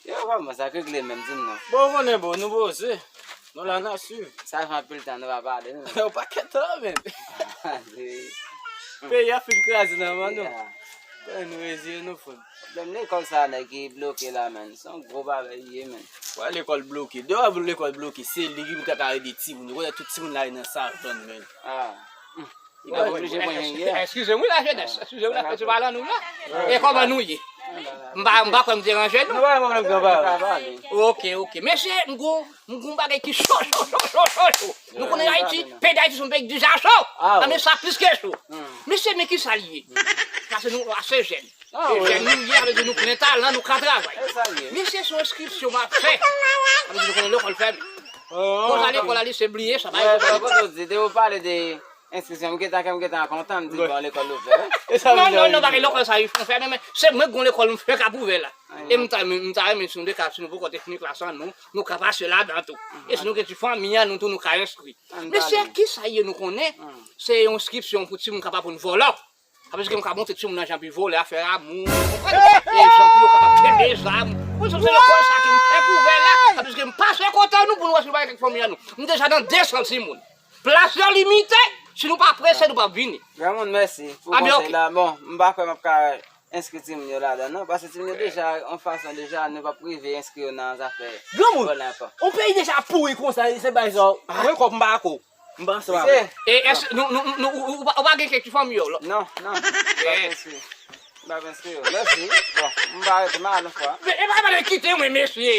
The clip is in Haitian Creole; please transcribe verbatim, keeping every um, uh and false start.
Yo, kòman sa k regle menm, di m non. Bon, ou konnen, bon, nou poze. Nou la, n ap swiv. Sa fè anpil tan nou pa pale, non. Yon pakèt tan, menm. Peyi a fin kraze nan men nou. Konnen nou reziye nou, frè m. Pwoblèm lekòl sa, nèg ki bloke la, menm. Se yon gwo bagay li ye, menm. Wè, lekòl bloke. Depi lekòl bloke, se li ki pou ta ka ede timoun yo. Konnen tout timoun la nan savann, menm. Ah. Li pa oblije pran yon yè. Eskize m, wi, lajenès. Eskize m, lajenès, se pa lan nou la. E kòman nou ye? M pa, m pa kwè m deranje nou. Nou pa gen pwoblèm, granpa. Ok, ok. Mesye, m gon, m gon bagay ki cho, cho, cho, cho, cho, cho. Nou konnen Ayiti, peyi Dayiti se yon peyi ki deja cho. Ah, men sa plis ke cho. Mesye, men kisa l ye? Paske nou ase jèn. E jèn nou ye, sa vle di nou plen talan, nou ka travay. Mesye, se yon enskripsyon m ap fè. Sa vle di nou konnen lekòl fèmen. Konsa lekòl ale, se bliye sa, pa gen pwoblèm. Kote w di, depi w pale de enskripsyon, m gentan, kè m gentan kontan, m di, bon, lekòl ouvè. Non, non, non, pa gen lekòl sa, fèmen, men se mwen ki gon lekòl m fèk ap ouvè la. E m ta, m ta renmen si nou de ka, si nou poko te fini klas an, nou, nou ka pase ladan tou. E si nou gen ti fanmi an, nou tou, nou ka enskri. Mesye, kisa ye nou konnen? Se yon enskripsyon pou timoun k ap aprann vòlò. Sa vle di ke m ka montre timoun nan jan pou vòlò, afè amou, ou konprann? E jan pou yo kapab kenbe zam. Wi, se lekòl sa ke m fèk ouvè la. Sa vle di ke m pase kote nou pou nou wè si nou pa gen kèk fanmi an nou. M deja nan de san timoun. Plas yo limite. Si nou pa prese, nou p ap vini. Granmoun, mèsi pou konsèy la. Bon, m pa kwè m ap ka enskri timoun yo ladan, non. Paske timoun yo deja, yon fason deja, nou p ap rive enskri yo nan zafè vòlò ankò. Yon peyi deja pouri konsa, se bay sa. Mwen kwè m pa ko. M panse w avè. E, èske nou, nou, nou, ou, ou, ou pa gen kèk ti fanmi yo, lò? Non, non. M pa panse. M pa panse yo. Mèsi. Bon, m pa rete mal yon fwa. Men, e pa, pa kite mwen, mesye.